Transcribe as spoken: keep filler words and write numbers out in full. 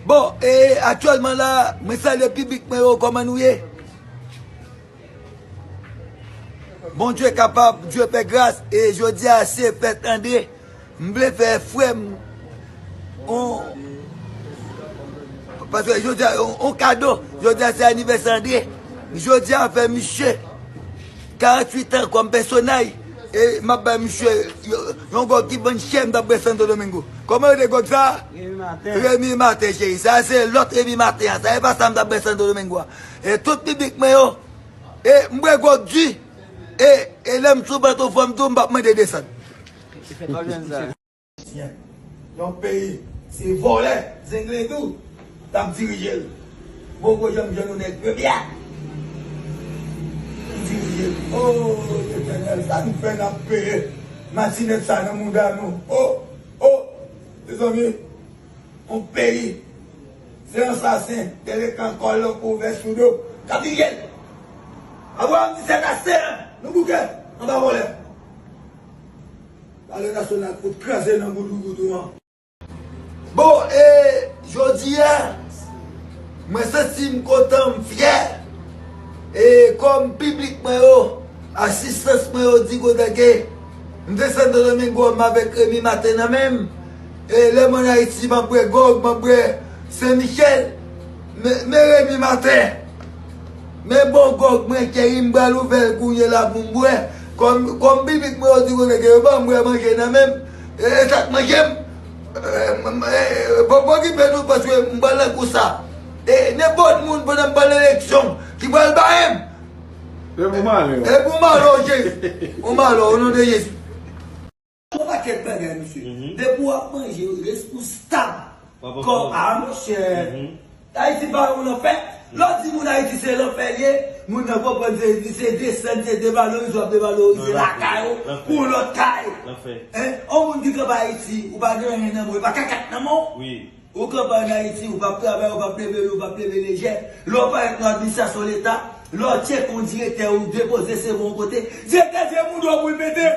Bon, e aktyèlman la, mwen salye piblik mwen yo, kòman nou ye? Bondye kapab, Dye fè gras, e jodi a se fèt Andre. M vle fè frè m on, paske jodi a, on, on kado, jodi a se anivèsè Andre. Jodi a fè misye karanntuit an kòm pèsonaj, e m ap bay misye yo- yon gòg ki vann chè m t ap bwè Santo Domingo. Kòman yo te gòg sa? Remi Maten. Remi Maten, cheri. Sa se lòt Remi Maten an. Sa e pa sa m t ap bwè Santo Domingo a. E tout piblik mwen yo, e m bwè gòg di, e, e lè m sou pant anfòm tou, m p ap mande desann. Yon peyi, se vòlè, zenglen tou, t ap dirije l. Poko janm jwenn yon nèg premye a ki dirije l. O, Letènèl, sa nou fè n ap peye matinèt sa nan mouda nou. O, o, mezanmi, yon peyi, se ansasen, delekan, kòlò, kouvè, soudo, k ap dirije l. Abraram disèt a se an, nou bouke, anba vòlè. Palè nasyonal fout kraze nan goudougoudou an. Bon, e jodi a, mwen santi m kontan, m fyè. E kòm piblik mwen yo, asistans mwen yo di kote ke m te Santo Domingo, m avèk Remi Maten nan men m. E lè m ann Ayiti, m ap bwè gòg, m ap bwè Sen Michèl. Men, men Remi Maten. Men bon gòg mwen, cheri, m pral ouvè l kounye la pou m bwè. Kòm, kòm piblik mwen yo di konnen ke yo ban m bwè manje nan men m. E, e sa k manje m. E, m, m, e, poko okipe nou paske m pral nan kous sa. E nenpòt moun pandan m pral nan eleksyon ki pral bay m. E pou malè. E pou malè, cheri. Pou malè, o non de Jezi. Yon pakèt bagay, mesye. Depi w ap manje, responsab. Kò, a, monchè. Ayiti pa yon lanfè. Lè w di moun Ayiti se lanfè l ye, moun nan konprann se, se desann, se devalorize, w ap devalorize lakay ou pou yon lòt kay. Lanfè. Hein? Yon moun ki kanpe Ayiti, ou pa gen anyen nan men w, e pa kakat nan men w. Wi. Ou kanpe ann Ayiti, ou p ap travay, ou p ap leve, ou p ap leve lejè. Lè w parèt nan administrasyon leta, lè w tcheke yon direktè, ou depoze se bon kote, direktè di e moun dlo pou l pete.